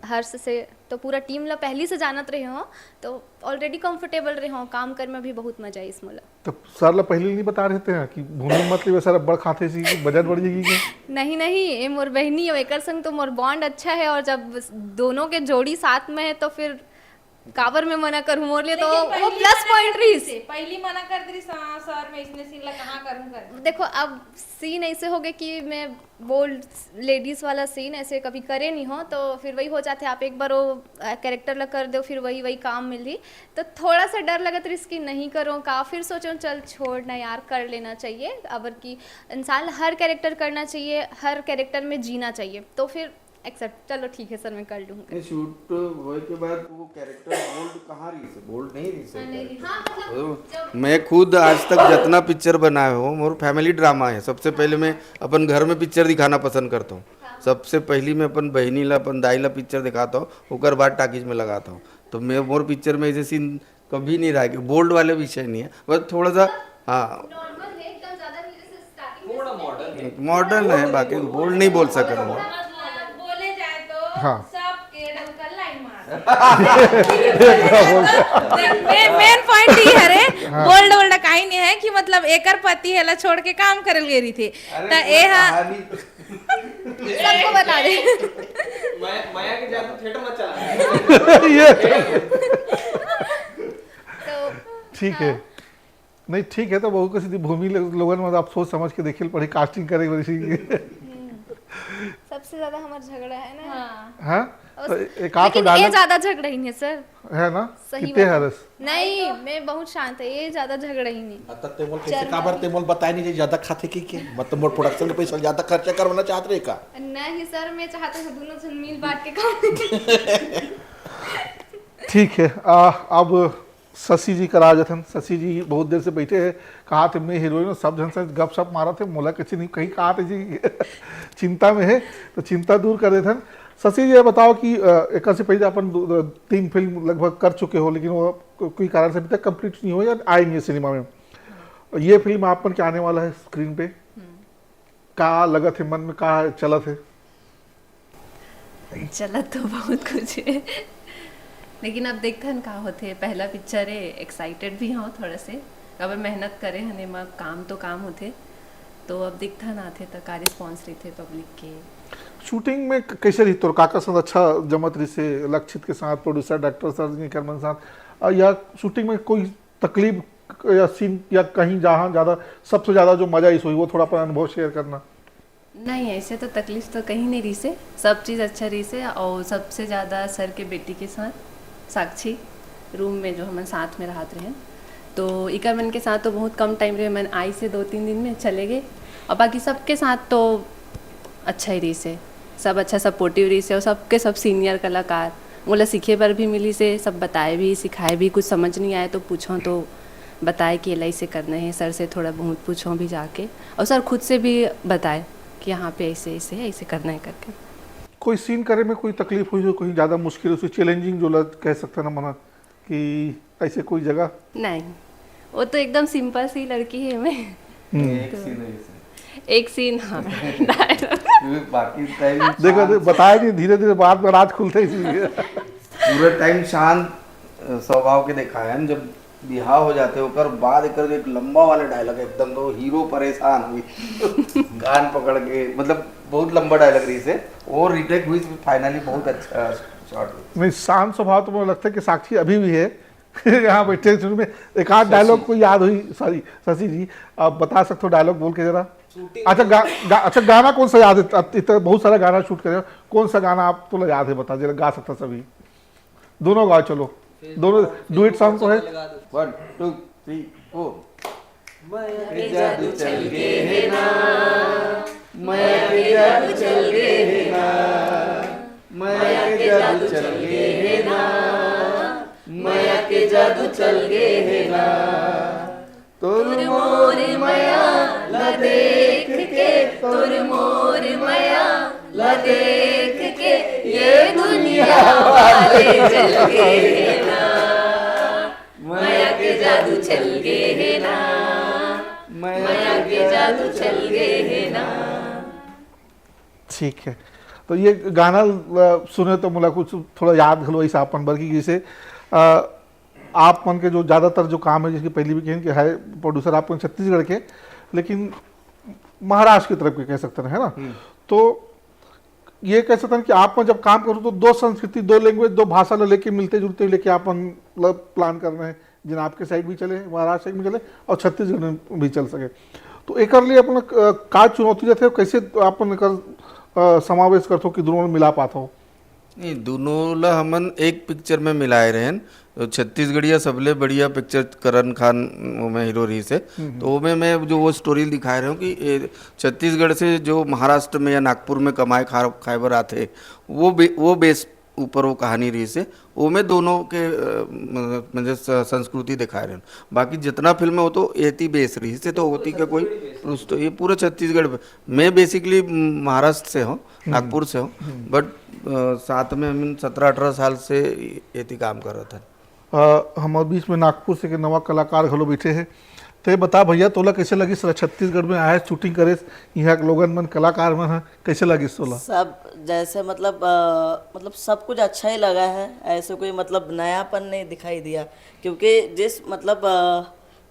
हर्ष से, तो पूरा टीम ला पहली से जानत रहे हो, तो ऑलरेडी कंफर्टेबल रहे हो, काम करे में भी बहुत मजा आइस मोला। तो सर ला पहले नहीं बता रहे थे कि भूमि मत लेवे सर, अब बड़ खाते सी बजट बढ़ जाएगी क्या? नहीं नहीं, ये मोर बहनी है, एकर संग तो मोर बॉन्ड अच्छा है, और जब दोनों के जोड़ी साथ में है तो फिर काबर मैं मना करूँ, मोर लिए तो लेकिन वो पहली प्लस मना पॉइंट कर रहिस। थे, पहली मना कर दी सा-, सर, मैं इसने सीन ला कहाँ करूँ कर। देखो, अब सीन ऐसे हो गए कि मैं बोल्ड लेडीज वाला सीन ऐसे कभी करे नहीं हो, तो फिर वही हो जाते, आप एक बार वो कैरेक्टर ला कर दो, फिर वही वही काम मिलही। तो थोड़ा सा डर लगत रहिस कि नहीं करो का, फिर सोचो चल छोड़ ना यार, कर लेना चाहिए। अब कि इंसान हर कैरेक्टर करना चाहिए, हर कैरेक्टर में जीना चाहिए, तो फिर एक्सेप्ट, चलो ठीक है सर, मैं कर लूँगा। नहीं, शूट होए के बाद वो कैरेक्टर बोल्ड कहाँ रहिस हे? बोल्ड नहीं रहिस हे। हाँ, मतलब मैं खुद आज तक जितना पिक्चर बनाए हो, मोर फैमिली ड्रामा है। सबसे पहले मैं अपन घर में पिक्चर दिखाना पसंद करता हूँ। सबसे पहली मैं अपन बहिनी ला, अपन दाई ला पिक्चर दिखाता हूँ, ओकर बाद टाकीज में लगाता हूँ। तो मैं, मोर पिक्चर में ऐसे सीन कभी नहीं रहा, बोल्ड वाले विषय नहीं है, बस थोड़ा सा। हाँ, नॉर्मल है एकदम, ज्यादा नहीं, जैसे स्टार्टिंग थोड़ा मॉडर्न है। मॉडर्न है, बाकी बोल्ड नहीं बोल सकता हूँ। बोले जाए तो हाँ। सबके डंकल लाइन मार। मेन पॉइंट ये हरे, बोल्ड वोल्ड काई नहीं है कि मतलब एकर पति हेला छोड़ के काम करल गई रही थी, त ए हा सबको बता दे। मया मया के जादू थिएटर में चला। ये तो ठीक है। नहीं, ठीक है, तो बहू के सीधी भूमि लो-, लोगन में आप सोच समझ के देखिल पड़ी, कास्टिंग करे वाली चीज। सबसे ज्यादा हमारा झगड़ा है ना। हाँ। हाँ, और तो एक आध तो लेकिन ये डायलॉग ज्यादा झगड़ा ही नहीं है सर। है ना? सही कितने बात। हरस? नहीं, मैं बहुत शांत है, ये ज्यादा झगड़ा ही नहीं। अतः ते मोल कैसे काबर ते मोल बताए नहीं जाए, ज्यादा खाथे के के? मतलब मोर प्रोडक्शन के पैसा ज्यादा खर्चा करवाना चाहत रहे का? नहीं सर, मैं चाहते हैं दोनों जन मिल बांट के काम। ठीक है। आ, अब शशि जी करा जथन। शशि जी बहुत देर से बैठे हैं, कहा थे मैं हीरोइन हूँ, सब जन से गपशप मारा थे, मोला कच्ची नहीं कहीं कहा थे जी चिंता में है, तो चिंता दूर कर देथन। शशि जी, ये बताओ कि अ, एकर से पहले अपन दो, दो, तीन फिल्म लगभग कर चुके हो, लेकिन वो को-, कोई कारण से अभी तक कंप्लीट नहीं हो या आए नहीं है सिनेमा में। और ये फिल्म आप मन के आने वाला है स्क्रीन पे, का लगत है मन में, का चलत है? चलत तो बहुत कुछ है, लेकिन अब देखथन का होथे। पहला पिक्चर है, एक्साइटेड भी हूँ थोड़ा से। अब मेहनत करे हन, एमा काम तो काम होथे, तो अब देखथन आथे त का रिस्पॉन्स रहिथे पब्लिक के। शूटिंग में क-, कैसे रही तोर? काकर संग अच्छा जमत रही से, लक्षित के साथ, प्रोड्यूसर डॉक्टर सर जी के मन साथ, अ, या शूटिंग में कोई तकलीफ या सीन या कहीं जहाँ ज्यादा, सबसे ज्यादा जो मजा इस हुई, वो थोड़ा अपन अनुभव शेयर करना। नहीं, ऐसे तो तकलीफ तो कहीं नहीं रही से, सब चीज़ अच्छा रही से। और सबसे ज़्यादा सर के बेटी के साथ, साक्षी, रूम में जो हमन साथ में रहत रहेन, तो इकर मन के साथ तो बहुत कम टाइम रहे, मन आई से दो तीन दिन में चले गए। और बाकी सबके साथ तो अच्छा ही रही से, सब अच्छा सपोर्टिव रही से, और सबके सब सीनियर कलाकार, मोला सीखे बर भी मिली से, सब बताए भी, सिखाए भी। कुछ समझ नहीं आए तो पूछो तो बताए कि एला ऐसे करना है, सर से थोड़ा बहुत पूछो भी जाके, और सर खुद से भी बताए कि यहाँ पे ऐसे ऐसे है, ऐसे करना है करके। कोई सीन करे में कोई तकलीफ हुई हो, कहीं ज्यादा मुश्किल हो, चैलेंजिंग जो लग, कह सकते ना मना कि ऐसे कोई जगह? नहीं, वो तो एकदम सिंपल सी लड़की है मैं। एक सीन है इसे। एक सीन, हाँ, dialogue। क्योंकि बाकी टाइम देखो, देखो, बताया नहीं, धीरे धीरे बात में राज खुलते ही सीन। पूरा टाइम शांत अ, स्वभाव के दिखाए हैं। जब बिहाव हो जाते ओकर बाद एकर जो एक लंबा वाला डायलॉग है, एकदम तो हीरो परेशान हुई कान पकड़ के, मतलब बहुत लंबा डायलॉग रही से, वो रिटेक हुई, फाइनली बहुत अच्छा शॉट हुई। नहीं, शांत स्वभाव तो मुझे लगता है कि साक्षी अभी भी है। यहाँ बैठे शुरू में एक आध डायलॉग को याद हुई। सॉरी शशि जी, आप बता सकते हो डायलॉग बोल के जरा? अच्छा, गा, गा, अच्छा, गाना कौन सा याद है? अब इतना बहुत सारा गाना शूट करे, कौन सा गाना आप तो याद है, बता जरा, गा सकता सभी, दोनों गाओ, चलो, दोनों डुएट सॉन्ग तो है। वन, टू, थ्री, फोर। मया के जादू चल गए है ना, मया के जादू चल गए है ना, मया के जादू चल गए है ना, मया के जादू चल गए है ना। तोर मोर मया ला देख के, तोर मोर मया ला देख के, ये दुनिया वाले जल गए ना। मया के जादू चल गए है ना, मया के जादू चल गए है ना। ठीक है, तो ये गाना अ, सुने तो मुला कुछ थोड़ा याद घलो ऐसा अपन बर की जैसे अ, आप मन के जो ज्यादातर जो काम है, जैसे पहले भी कहें कि है प्रोड्यूसर आप मन छत्तीसगढ़ के, लेकिन महाराष्ट्र की तरफ के कह सकते हैं, है ना? तो ये कह सकते हैं कि आप मन जब काम करो तो दो संस्कृति, दो लैंग्वेज, दो भाषा ला लेके, मिलते जुलते लेके आप मन प्लान कर रहे हैं, जिन आपके साइड भी चले, महाराष्ट्र साइड में चले और छत्तीसगढ़ में भी चल सके। तो एकर लिए अपन, अ, का चुनौती रहथे, कैसे आप मन एकर, अ, समावेश करथो कि दोनों में मिला पाथो? नहीं, दोनों ला हमन एक पिक्चर में मिलाए रहेन। तो छत्तीसगढ़िया सबले बढ़िया पिक्चर, करण खान ओमे हीरो रहिस हे। तो ओमे मैं जो वो स्टोरी दिखाए रहे हूँ कि ए, छत्तीसगढ़ से जो महाराष्ट्र में या नागपुर में कमाए खा खाए बर आथे, वो बे, वो बेस ऊपर वो कहानी रहिस हे। ओमे दोनों के, अ, म-, म्हणजे स-, संस्कृति दिखाए रहे। बाकी जितना फिल्म में वो तो एती बेस रहिस हे, तो ओती का कोई, उस तो ये पूरा छत्तीसगढ़ में, मैं बेसिकली महाराष्ट्र से हूँ, नागपुर से हूँ, बट साथ में हम सत्रह अठारह साल से एती काम कर रहा था। अ, हमर बीच में नागपुर से के नवा कलाकार घलो बैठे हैं। ते बता भैया, तोला कैसे लगिस, छत्तीसगढ़ में आए, शूटिंग करे, यहाँ के लोगन मन, कलाकार मन ह, कैसे लगिस तोला? सब जैसे मतलब, अ, मतलब सब कुछ अच्छा ही लगा है। ऐसे कोई मतलब नयापन नहीं दिखाई दिया, क्योंकि जिस मतलब, अ,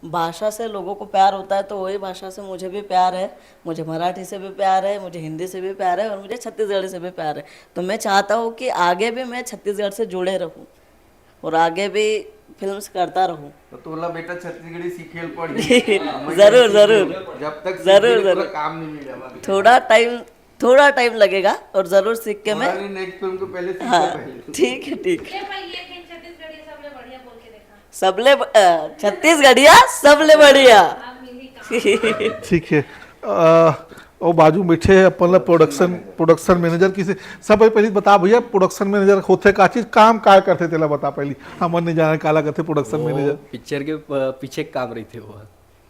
भाषा से लोगों को प्यार होता है, तो वही भाषा से मुझे भी प्यार है। मुझे मराठी से भी प्यार है, मुझे हिंदी से भी प्यार है और मुझे छत्तीसगढ़ी से भी प्यार है। तो मैं चाहता हूँ कि आगे भी मैं छत्तीसगढ़ से जुड़े रहूँ और आगे भी फिल्म्स करता रहूँ। तो तोला बेटा छत्तीसगढ़ी सीखे ल पड़ी। जरूर, जरूर। जब तक जरूर, सीखे ल पूरा जरूर। काम नहीं मिले हमारे। थोड़ा टाइम, थोड़ा टाइम लगेगा और जरूर सीख के मैं नेक्स्ट फिल्म को पहले सीखो हाँ, पहले। ठीक है, ठीक है। ले भाई, ये थे छत्तीसगढ़िया सबले बढ़िया बोल के देखा। सबले ब- अ, छत्तीसगढ़िया सबले बढ़िया। अब मिली कहाँ? ठीक है। अ, ओ बाजू में बैठे हैं अपन ला प्रोडक्शन, प्रोडक्शन मैनेजर किसे, सब पहले बता भैया, प्रोडक्शन मैनेजर होथे का चीज, काम काय करथे, तेला बता पहले, हमन नहीं जाने काला कथे प्रोडक्शन वो मैनेजर। पिक्चर के प- पीछे काम रहिथे वो,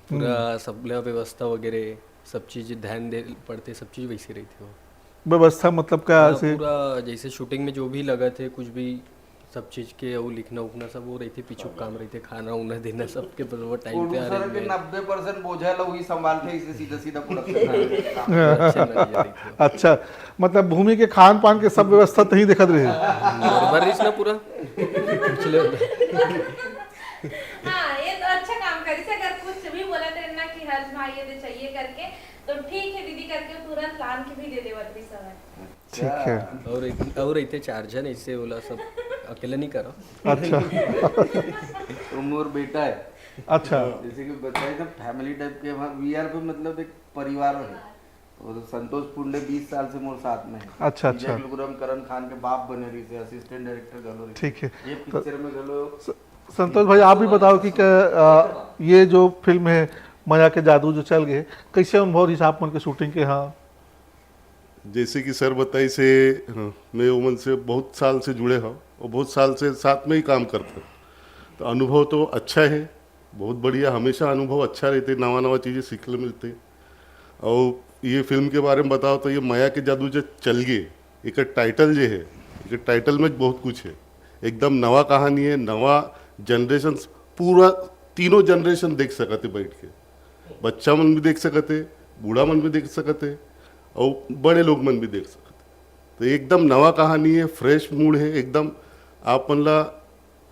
पूरा सब व्यवस्था वगैरह, सब चीज ध्यान दे पड़थे, सब चीज वैसे रहिथे वो। व्यवस्था मतलब का हाँ, से? पूरा जैसे शूटिंग में जो भी लगा थे कुछ भी, सब चीज के वो लिखना उखना सब वो रहिथे, पीछू काम रहिथे, खाना उना देना सबके बस वो टाइम पे आ प्रोड्यूसर के रही है। नब्बे परसेंट बोझा ला वही संभालथे, इसे सीधा सीधा प्रोडक्शन। Production manager रहिथे। अच्छा, मतलब भूमि के खान पान के सब व्यवस्था तही देखत रहे। बरोबर रहिस ना पूरा। पिछले हाँ, ये तो अच्छा काम करिस। अगर कुछ भी बोलत रहे ना कि हर्ष भाई ये दे चाहिए करके, तो ठीक है दीदी करके तुरंत लान के भी दे देवत रहिस हवय। ठीक है। और एक, और रहिथे चार झन, ऐसे वाला सब अकेले नहीं करो। अच्छा। वो मोर बेटा है। अच्छा। जैसे कि बताए ना, फैमिली टाइप के, वहाँ वीआर पे मतलब एक परिवार है। वो तो संतोष पुंडे बीस साल से मोर साथ में है। अच्छा, विजय अच्छा। कुलकर्णी करण खान के बाप बने रहिस हे, असिस्टेंट डायरेक्टर घलो रहिस हे। ठीक है। ये पिक्चर में घलो स- संतोष भाई, आप भी बताओ कि क्या, अ, ये जो फिल्म है मया के जादू जो चल गए, कैसे अनुभव रहिस आप मन के शूटिंग के? हाँ। जैसे कि सर बताइस हे, हाँ, मैं ओमन से बहुत साल से जुड़े हूँ और बहुत साल से साथ में ही काम करते हैं, तो अनुभव तो अच्छा है, बहुत बढ़िया। हमेशा अनुभव अच्छा रहिथे, नवा नवा चीज़ें सीखे ल मिलथे। और ये फिल्म के बारे में बताओ तो ये मया के जादू जो चल गए, एक टाइटल जो है, एक टाइटल में बहुत कुछ है, एकदम नवा कहानी है, नवा जनरेशन, पूरा तीनों जनरेशन देख सकत हे बैठ के, बच्चा मन भी देख सकत हे, बूढ़ा मन भी देख सकत हे और बड़े लोग मन भी देख सकत हे। तो एकदम नवा कहानी है, फ्रेश मूड है एकदम। आप मन ला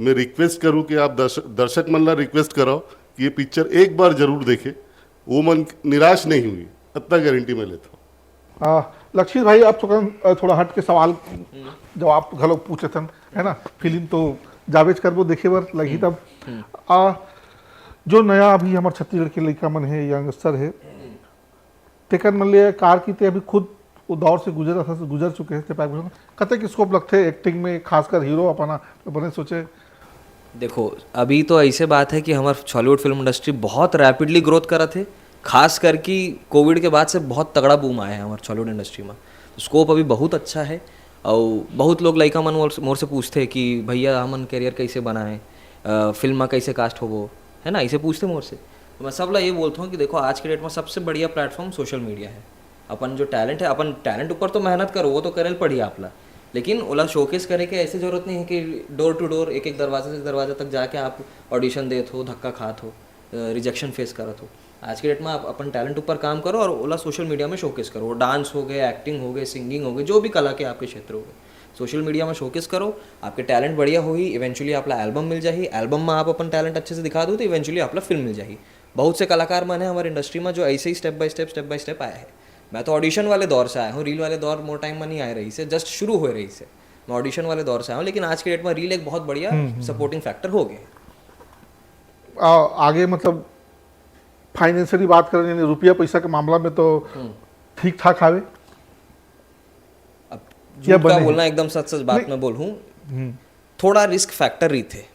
मैं रिक्वेस्ट करूँ कि आप दर्शक दर्शक मन ला रिक्वेस्ट कराओ कि ये पिक्चर एक बार जरूर देखे, वो मन निराश नहीं हुई, इतना गारंटी मैं लेता हूँ। आ, लक्षित भाई, आप थोड़ा, थोड़ा हट के सवाल जवाब घलो पूछत हन, है ना? फिल्म तो जाबेच करबो देखे बर लगही तब। आ, जो नया अभी हमर छत्तीसगढ़ के लइका मन हे, यंगस्टर हे, तेकर मन ले कार की ते अभी खुद वो दौर से गुजर गुजर चुके हैं, ते पैक कतेक स्कोप लगथे एक्टिंग में, खासकर हीरो अपना अपने सोचे? देखो, अभी तो ऐसे बात है कि हमार छॉलीवुड फिल्म इंडस्ट्री बहुत रैपिडली ग्रोथ करत है। खास करके कोविड के बाद से बहुत तगड़ा बूम आया है हमारे छॉलीवुड इंडस्ट्री में। स्कोप अभी बहुत अच्छा है। और बहुत लोग लइका मन मोर, मोर से पूछते हैं कि भैया, हमन करियर कैसे बनाएं, अ, फिल्म में कैसे कास्ट होबो, है ना, ऐसे पूछते मोर से। तो मैं सब ला ये बोलता हूँ कि देखो, आज के डेट में सबसे बढ़िया प्लेटफॉर्म सोशल मीडिया है। अपन जो टैलेंट है, अपन टैलेंट ऊपर तो मेहनत करो, वो तो करे ल पड़ी आप ला, लेकिन ओला शोकेस करे के ऐसे जरूरत नहीं है कि डोर टू डोर, एक एक दरवाजे से दरवाजे तक जाके आप ऑडिशन देत हो, धक्का खात हो, रिजेक्शन फेस करत हो। आज के डेट में आप अपन टैलेंट ऊपर काम करो और ओला सोशल मीडिया में शोकेस करो। वो डांस हो गए, एक्टिंग हो गए, सिंगिंग हो गए, जो भी कला के आपके क्षेत्र हो गए, सोशल मीडिया में शोकेस करो। आपके टैलेंट बढ़िया होही, इवेंचुअली आप ला एल्बम मिल जाही, एल्बम में आप अपन टैलेंट अच्छे से दिखा दो तो इवेंचुअली आप ला फिल्म मिल जाही। बहुत से कलाकार मन है हमारे इंडस्ट्री में जो ऐसे ही step by step step by step आया है। मैं तो ऑडिशन वाले दौर से आया हूँ, रील वाले दौर मोर टाइम में नहीं आए रहिस हे, जस्ट शुरू होए रहिस हे। मैं ऑडिशन वाले दौर से आया हूँ, लेकिन आज के डेट में रील एक बहुत बढ़िया हम्म, हम्म। सपोर्टिंग फैक्टर हो गए। आ, आगे मतलब फाइनेंशियली बात करें, यानी रुपया पैसा के मामला में तो हम्म। ठीक ठाक हावे। अब या झूठ का बने? बोलना, एकदम सच सच बात नहीं। मैं बोलूँ, हम्म, थोड़ा रिस्क फैक्टर रहिथे।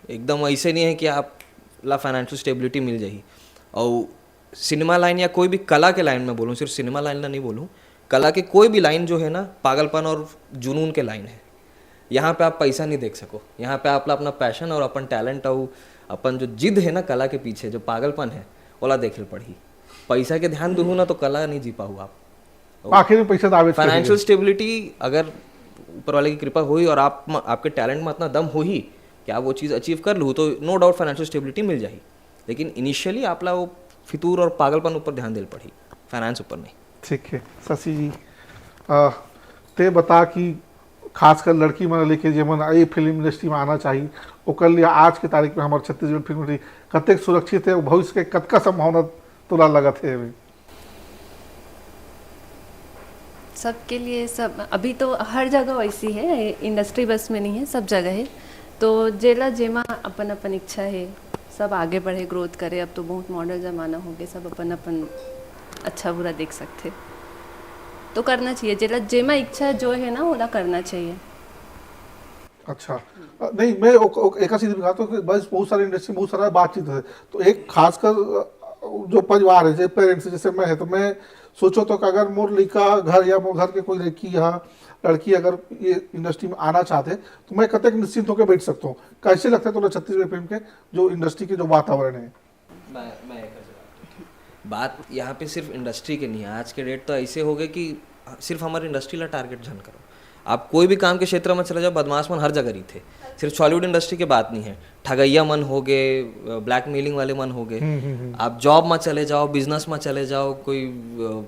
एकदम ऐसे नहीं है कि आप ला फाइनेंशियल स्टेबिलिटी मिल जाही। और सिनेमा लाइन या कोई भी कला के लाइन में बोलूँ, सिर्फ सिनेमा लाइन ला नहीं बोलूँ, कला के कोई भी लाइन जो है ना, पागलपन और जुनून के लाइन है। यहाँ पे आप पैसा नहीं देख सको, यहाँ पे आप ला अपना पैशन और अपन टैलेंट और अपन जो जिद है ना कला के पीछे, जो पागलपन है, ओला देखे पड़ही। पैसा के ध्यान दूहू ना तो कला नहीं जी पाहू आप। आखिर में पैसा तो आवे फाइनेंशियल स्टेबिलिटी अगर ऊपर वाले की कृपा होई और आप आपके टैलेंट में इतना दम होही कि आप वो चीज़ अचीव कर लू, तो नो डाउट फाइनेंशियल स्टेबिलिटी मिल जाही। लेकिन इनिशियली आप ला वो फितूर और पागलपन ऊपर ध्यान देल पड़ही, फाइनेंस ऊपर नहीं। ठीक है शशि जी, आ, ते बता कि खासकर लड़की मन लेके जेमन ये फिल्म इंडस्ट्री में आना चाहिए, ओकर लिए आज के तारीख में हमारे छत्तीसगढ़ फिल्म इंडस्ट्री कतेक सुरक्षित है, भविष्य के कतका संभावना तोला लगत है अभी? सबके लिए सब, अभी तो हर जगह वैसी है, इंडस्ट्री बस में नहीं है, सब जगह है। तो जेला जेमा अपन अपन इच्छा है, सब आगे बढ़े, ग्रोथ करे। अब तो बहुत मॉडर्न जमाना हो गया, सब अपन अपन अच्छा बुरा देख सकते। तो करना चाहिए, जेला जेमा इच्छा जो है ना, ओला करना चाहिए। अच्छा। अ, नहीं, मैं ओक- ओक- एक चीज भी कहता हूँ कि बस बहुत सारे इंडस्ट्री में बहुत सारा बातचीत है, तो एक खासकर अ, जो परिवार है, जैसे पेरेंट्स, जैसे मैं है, तो मैं सोचो तो कि अगर मोर लड़का घर या मोर घर के कोई लड़की या लड़की अगर ये इंडस्ट्री में आना चाहते, तो मैं कतेक निश्चिंत होकर बैठ सकता हूँ? कैसे लगता है तुम्हें छत्तीसगढ़ फिल्म के जो इंडस्ट्री के जो वातावरण है? मैं मैं एक बात, यहाँ पे सिर्फ इंडस्ट्री के नहीं है। आज के डेट तो ऐसे हो गए कि सिर्फ हमारे इंडस्ट्री ला टारगेट झन करो। आप कोई भी काम के क्षेत्र में चले जाओ, बदमाश मन हर जगह रहिथे। सिर्फ छॉलीवुड इंडस्ट्री के बात नहीं है, ठगैया मन हो गए, ब्लैकमेलिंग वाले मन हो गए। हम्म, हम्म, हम्म। आप जॉब में चले जाओ, बिजनेस में चले जाओ, कोई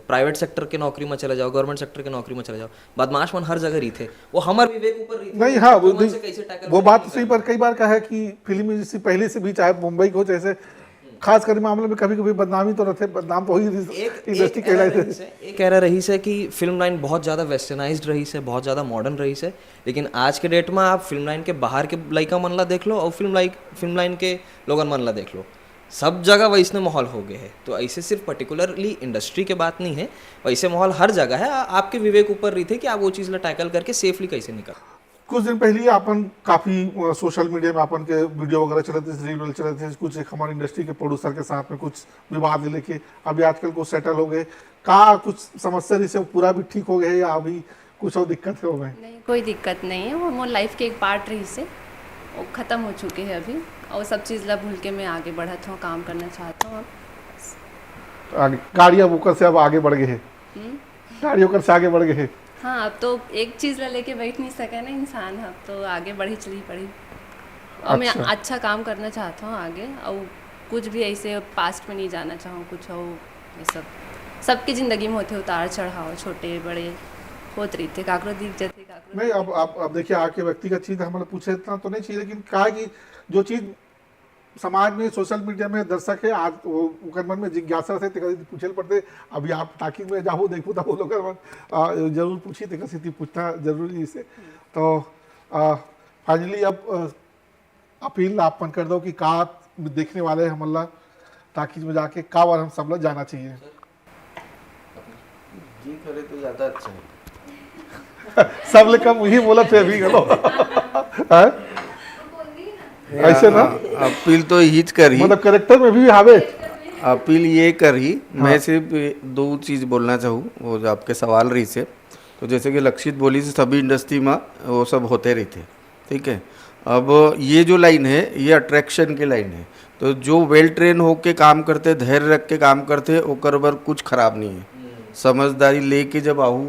प्राइवेट सेक्टर के नौकरी में चले जाओ, गवर्नमेंट सेक्टर के नौकरी में चले जाओ, बदमाश मन हर जगह रहिथे। वो हमर विवेक ऊपर रहिथे। नहीं, हाँ, वो ओमन नहीं, से कैसे टैकल वो करना बात है, तो सही, पर कई बार का है कि फिल्म इंडस्ट्री पहले से भी, चाहे मुंबई को, जैसे खास कर मामले में कभी कभी बदनामी तो रहते, बदनाम तो हो ही रही एक इंडस्ट्री एक error कहलाई थे। रहिस है, एक एरर रहिस है कि फिल्म लाइन बहुत ज़्यादा वेस्टर्नाइज्ड रहिस है, बहुत ज़्यादा मॉडर्न रहिस है। लेकिन आज के डेट में आप फिल्म लाइन के बाहर के लइका मन ला देख लो और फिल्म लाइन फिल्म लाइन के लोगन मन ला देख लो, सब जगह वैसने माहौल हो गए है। तो ऐसे सिर्फ पर्टिकुलरली इंडस्ट्री के बात नहीं है, वैसे माहौल हर जगह है। आ- आपके विवेक ऊपर रहिथे कि आप वो चीज़ ला टैकल करके सेफली कैसे निकल। कुछ दिन पहले ही अपन काफी सोशल मीडिया में अपन के वीडियो वगैरह चलत थे, रील वगैरह चलत थे, कुछ एक हमारे इंडस्ट्री के प्रोड्यूसर के साथ में कुछ विवाद ले लेके अभी आजकल कुछ सेटल हो गए। का कुछ समस्या रहिस है पूरा भी ठीक हो गए या अभी कुछ और दिक्कत है ओमे? नहीं, कोई दिक्कत नहीं है, वो मोर लाइफ के एक पार्ट रहिस हे, वो ख़त्म हो चुके हैं अभी। और सब चीज़ ला भूल के मैं आगे बढ़त हूँ, काम करना चाहता हूँ। आगे गाड़ी अब ओकर से अब आगे बढ़ गए है, हम्म? गाड़ी ओकर से आगे बढ़ गए है। हाँ, अब तो एक चीज़ ला लेके बैठ नहीं सके ना इंसान, अब तो आगे बढ़ी चली पड़ी। और मैं अच्छा। अच्छा काम करना चाहता हूँ आगे, और कुछ भी ऐसे पास्ट में नहीं जाना चाहूँ कुछ। और ये सब, सबकी ज़िंदगी में होते उतार चढ़ाव, छोटे बड़े होत रहिथे, काकरो दिख जाते, काकरो नहीं, अब आप अब देखिए, आके व्यक्तिगत चीज हम लोग पूछे इतना तो नहीं चाहिए, लेकिन का है कि जो चीज समाज में सोशल मीडिया में दर्शक है, आज वो ओकर मन में जिज्ञासा से तेकर पूछे ल पड़ते। अभी आप ताकिन में जाहू देखू तो वो लोग मन, आ, जरूर पूछी, तेकर सेती पूछना जरूरी इसे। तो फाइनली अब आ, अपील आप मन कर दो कि का देखने वाले हमन ला ताकिन में जाके का बार हम सब ला जाना चाहिए। जी करे तो ज्यादा अच्छा है। सब ले कम वही बोला थे अभी, हेलो। हैं? ऐसे ना? अपील तो यही करी। मतलब कैरेक्टर में भी हावे। अपील ये करी, हाँ। मैं सिर्फ दो चीज बोलना चाहूँ, वो जो आपके सवाल रहिस है, तो जैसे कि लक्षित बोलिस सभी इंडस्ट्री में वो सब होते रहिथे, ठीक है। अब ये जो लाइन है, ये अट्रैक्शन की लाइन है, तो जो वेल ट्रेन होके काम करते, धैर्य रख के काम करते, ओकर बर कुछ खराब नहीं है। समझदारी लेके जब आहू,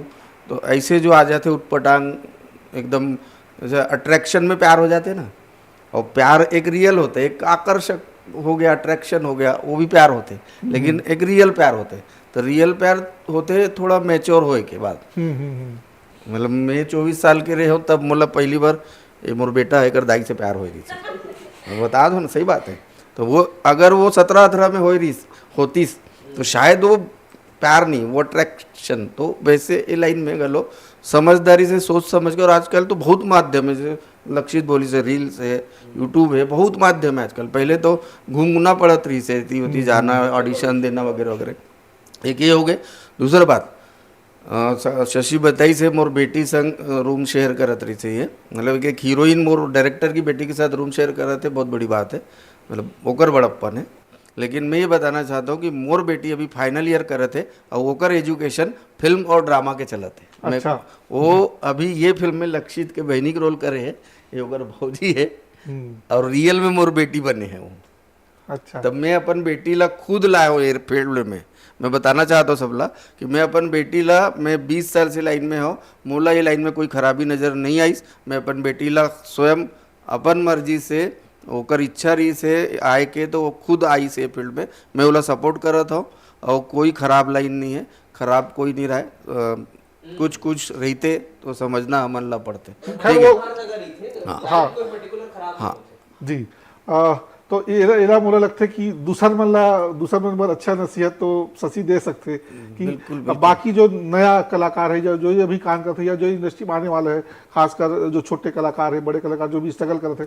तो ऐसे जो आ जाते उटपटांग, एकदम जैसे अट्रैक्शन में प्यार हो जाते ना, और प्यार एक रियल होता है, एक आकर्षक हो गया, अट्रैक्शन हो गया, वो भी प्यार होते, लेकिन एक रियल प्यार होते। तो रियल प्यार होते थोड़ा मैच्योर होए के बाद। हम्म, हम्म, हम्म। मतलब मैं चौबीस साल के रहे हूँ, तब मोला पहली बार ये मोर बेटा है कर दाई से प्यार हो रही थी। मैं बता दो ना, सही बात है। तो वो अगर वो सत्रह अठारह में हो रही होतीस, तो शायद वो प्यार नहीं, वो अट्रैक्शन। तो वैसे ये लाइन में गलो, समझदारी से, सोच समझ के। और आजकल तो बहुत माध्यम है, जैसे लक्षित बोलिस हे, रील्स है, यूट्यूब है, बहुत माध्यम है आजकल। पहले तो घूमना पड़त रहिस हे, इतनी होती जाना, ऑडिशन देना वगैरह वगैरह। एक ये हो गए। दूसरा बात, अ, श-, शशि बताइस हे मोर बेटी संग, अ, रूम शेयर करत रहिस हे। मतलब कि एक हीरोइन मोर डायरेक्टर की बेटी के साथ रूम शेयर करत हे, बहुत बड़ी बात है, मतलब ओकर बड़प्पन है। लेकिन मैं ये बताना चाहता हूँ कि मोर बेटी अभी फाइनल ईयर करत हे और ओकर एजुकेशन फिल्म और ड्रामा के चलत हे। मैं, अच्छा। वो अभी ये फिल्म में लक्षित के बहनी के रोल करे हे, ये ओकर भौजी है। हम्म। और रियल में मोर बेटी बने हैं वो। अच्छा। तब मैं अपन बेटी ला खुद लाए हूँ ये फील्ड में। मैं बताना चाहता हूँ सबला कि मैं अपन बेटी ला, मैं बीस साल से लाइन में हूँ, मोला ये लाइन में कोई खराबी नज़र नहीं आइस। मैं अपन बेटी ला स्वयं अपन मर्जी से, ओकर इच्छा रहिस हे आए के, तो वो खुद आइस हे फील्ड में। मैं ओला सपोर्ट करत हूँ और कोई खराब लाइन नहीं है, खराब कोई नहीं रहा है। अ, कुछ कुछ रहिथे तो समझना हमन ला पड़थे। खैर, ठीक है। वो हाँ। हाँ। हाँ। जी। अ, तो एला, एला मोला लगथे कि दूसर मन ला, दूसर मन बर अच्छा नसीहत तो शशि दे सकथे कि बिल्कुल, अब बिल्कुल। बाकी जो नया कलाकार है या जो ये अभी काम करथे या जो इंडस्ट्री में आने वाला है, खासकर जो छोटे कलाकार है, बड़े कलाकार जो भी स्ट्रगल करथे,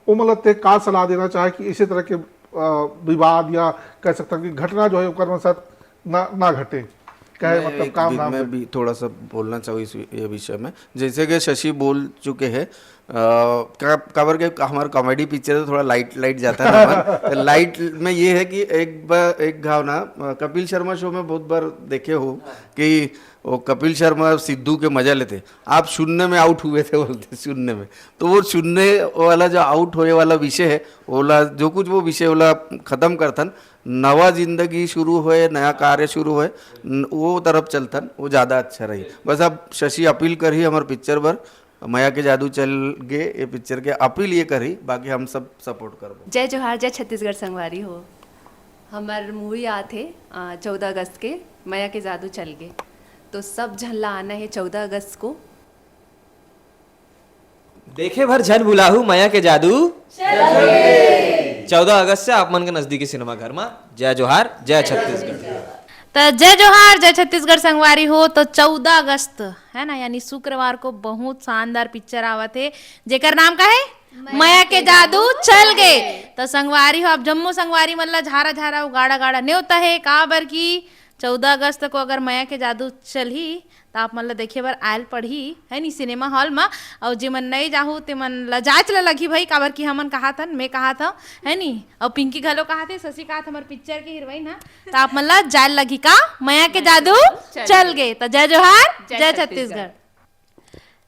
वो मतलब ते का सलाह देना चाहे कि इसी तरह के, अ, विवाद या कह सकते हैं कि घटना जो है ओकर मन साथ ना, ना घटे, कहे मैं मतलब एक काम भी, ना मैं घटे। भी थोड़ा सा बोलना चाहूँ इस वि-, ये विषय में। जैसे कि शशि बोल चुके हैं, अ, का-, काबर के हमारा कॉमेडी पिक्चर तो थोड़ा लाइट लाइट जाता है ना मन। तो लाइट में ये है कि एक बार एक घाव ना, अ, कपिल शर्मा शो में बहुत बार देखे हो कि वो कपिल शर्मा सिद्धू के मजा लेते, आप सुनने में आउट हुए थे बोलते, सुनने में। तो वो सुनने वाला जो आउट होने वाला विषय है, ओला जो कुछ वो विषय ओला खत्म करथन, नवा जिंदगी शुरू होए, नया कार्य शुरू होए, न-, वो तरफ चलथन, वो ज़्यादा अच्छा रही। बस अब शशि अपील करही हमर पिक्चर बर, मया के जादू चल गे, ये पिक्चर के अपील ये करही, बाकी हम सब सपोर्ट करबो। जय जोहार, जय छत्तीसगढ़ संगवारी हो। हमर मूवी आत हे, अ, चौदह अगस्त के, मया के जादू चल गे। तो सब झन ला आना है चौदह अगस्त को। देखे भर झन भुलाहू मया के जादू। चौदह अगस्त से आप मन के नजदीकी सिनेमा घर में। जय जोहार, जय छत्तीसगढ़। त जय जोहार, जय छत्तीसगढ़ संगवारी हो। तो चौदह अगस्त है ना, यानी शुक्रवार को बहुत शानदार पिक्चर आवत हे, जेकर नाम का है मया के जादू चल गे। तो संगवारी हो, आप जम्मो संगवारी मन ला झारा झारा अउ गाड़ा गाड़ा नेवता है, काबर कि चौदह अगस्त को अगर मया के जादू चलही त आप मन ला देखे बर आयल पड़ही, है नी, सिनेमा हॉल मा। अउ जे मन नइ जाहू ते मन ला जांच ला लगही भाई, काबर कि हमन कहाथन, मैं कहाथंव, है नी, अउ पिंकी घलो कहाथे, शशि कहाथे हमर पिक्चर के हीरोइन ह, त आप मन ला जाय लगही का मया के जादू चल गे। त जय जोहार, जय छत्तीसगढ़।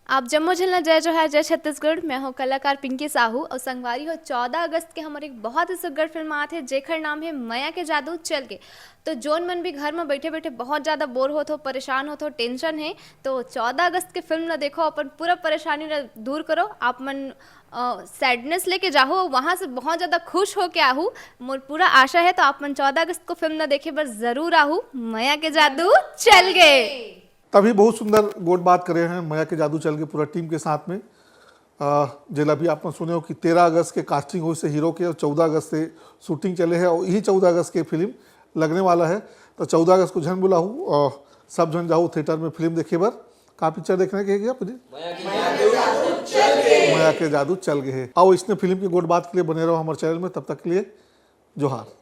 आप जम्मो झन ला जय जोहार, जय छत्तीसगढ़। मैं हूँ कलाकार पिंकी साहू और संगवारी हो, चौदह अगस्त के हमर एक बहुत ही सुग्घर फिल्म आत हे, जेकर नाम है मया के जादू चल गे। तो जोन मन भी घर में बैठे बैठे बहुत ज़्यादा बोर होत हो, परेशान होत हो, टेंशन है, तो चौदह अगस्त के फिल्म ला देखो, अपन पूरा परेशानी ला दूर करो। आप मन सैडनेस लेके जाहू, वहाँ से बहुत ज़्यादा खुश होके आहू। मोर पूरा आशा है, तो आप मन चौदह अगस्त को फिल्म ला देखे बर जरूर आहू। मया के जादू चल गे। तभी बहुत सुंदर गोठ बात करे हैं मया के जादू चल गे पूरा टीम के साथ में। अ, जेला भी आप मन सुने हो कि तेरह अगस्त के कास्टिंग होइस हे हीरो के और चौदह अगस्त से शूटिंग चले हे और यही चौदह अगस्त के फिल्म लगने वाला है। तो चौदह अगस्त को झन भुलाहू, अ, सब झन जाहू थिएटर में फिल्म देखे बर। का पिक्चर देखने के क्या फिल्म? मया के जादू चल गे हे। आओ, इसने फिल्म के गोठ बात के लिए बने रहो हमारे चैनल में। तब तक के लिए जोहार।